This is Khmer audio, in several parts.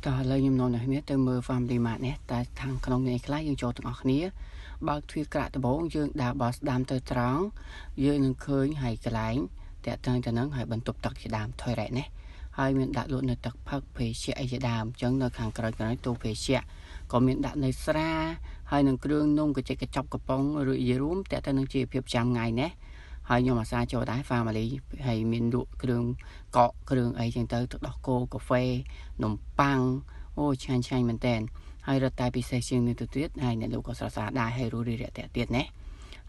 តោះឥឡូវខ្ញុំនាំអ្នកគ្នាទៅមើល Family Mart នេះតែខាងក្នុងនេះខ្លះយើងចូលទាំងអស់គ្នាបើកទ្វារក្រាក់ដំបូងយើងដើរបោះស្ដាំទៅត្រង់យើងនឹងឃើញហើយកន្លែងតាក់ទងទៅនឹងហើយបន្ទប់ទឹកជាដើម toilet នេះហើយមានដាក់លក់នៅទឹកផឹកភេសជ្ជៈអីជាដើមអញ្ចឹងនៅខាងក្រោយក្រោយទូភេសជ្ជៈក៏មានដាក់នៅស្រាហើយនឹងគ្រឿងនំកញ្ចិចកញ្ចប់កំប៉ុងឬយរួមតាក់ទៅនឹងជីវភាពប្រចាំថ្ងៃណាហើយខ្ញុំអាសាចូលដែរ family ហើយមានលក់គ្រឿងកកគ្រឿងអីចឹងទៅទឹកដោះគោកាហ្វេនំប៉័ងអូឆ្ងាញ់ឆ្ងាញ់មែនតែនហើយរត់តែពិសេសជាងនេះទៅទៀតហើយអ្នកលក់ក៏ស្រស់ស្អាតដែរហើយរស់រាយរាក់ទាក់ទៀតណា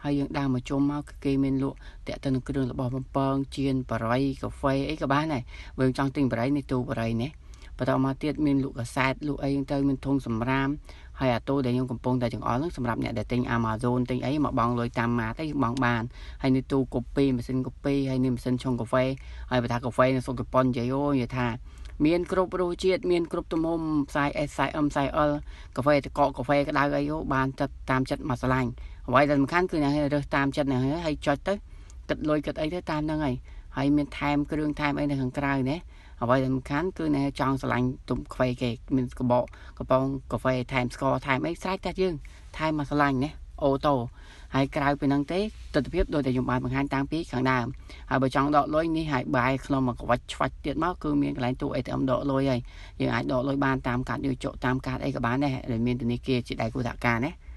ហើយយើងដើរមកជុំមកគេមានលក់តាក់ទៅនឹងគ្រឿងរបស់បំពងចៀនបារីកាហ្វេអីក៏បានដែរបើយើងចង់ទិញបារីនេះទូបារីនេះបន្តមកទៀតមានលក់កាសែតលក់អីទៅមានធុងសម្រាមហើយអាតូដែលខ្ញុំកំពុងតែចង្អុលហ្នឹងសម្រាប់អ្នកដែលទិញ Amazon ទិញអីមកបង់លុយតាមម៉ាទៅយើងបង់បានហើយនេះទូកូពីម៉ាស៊ីនកូពីហើយនេះម៉ាស៊ីនឆុងកាហ្វេហើយបើថាកាហ្វេនៅស្រុកជប៉ុននិយាយអូនិយាយថាមានគ្រប់រសជាតិមានគ្រប់ទំហំខ្សែ S ខ្សែ M ខ្សែ L កាហ្វេទឹកកកកាហ្វេក្តៅអីអូបានចិត្តតាមចិត្តមកស្រឡាញ់អ្វីដែលសំខាន់គឺអ្នករើសតាមចិត្តអ្នកហើយចុចទៅគិតលុយគិតអីទៅតាមហ្នឹងហើយហើយមានថែមគ្រឿងថែមអីនៅខាងក្រៅណាអ្វីដែលសំខាន់គឺអ្នកចង់ស្រឡាញ់ទុំកាហ្វេគេមានកបកកំប៉ុងកាហ្វេថែមស្ករថែមអីស្រេចតែយើងថែមមកស្រឡាញ់ណាអូតូហើយក្រៅពីហ្នឹងទេទស្សនវិជ្ជាដោយតែខ្ញុំបានបង្ហាញតាំងពីខាងដើមហើយបើចង់ដកលុយនេះហើយបាយក្នុងមកក្បាច់ឆ្វាច់ទៀតមកគឺមានកន្លែងទូ ATM ដកលុយហើយយើងអាចដកលុយបានតាមកាតយកចុកតាមកាតអីក៏បានដែរដែលមានធនាគារជាដៃគូសហការណា។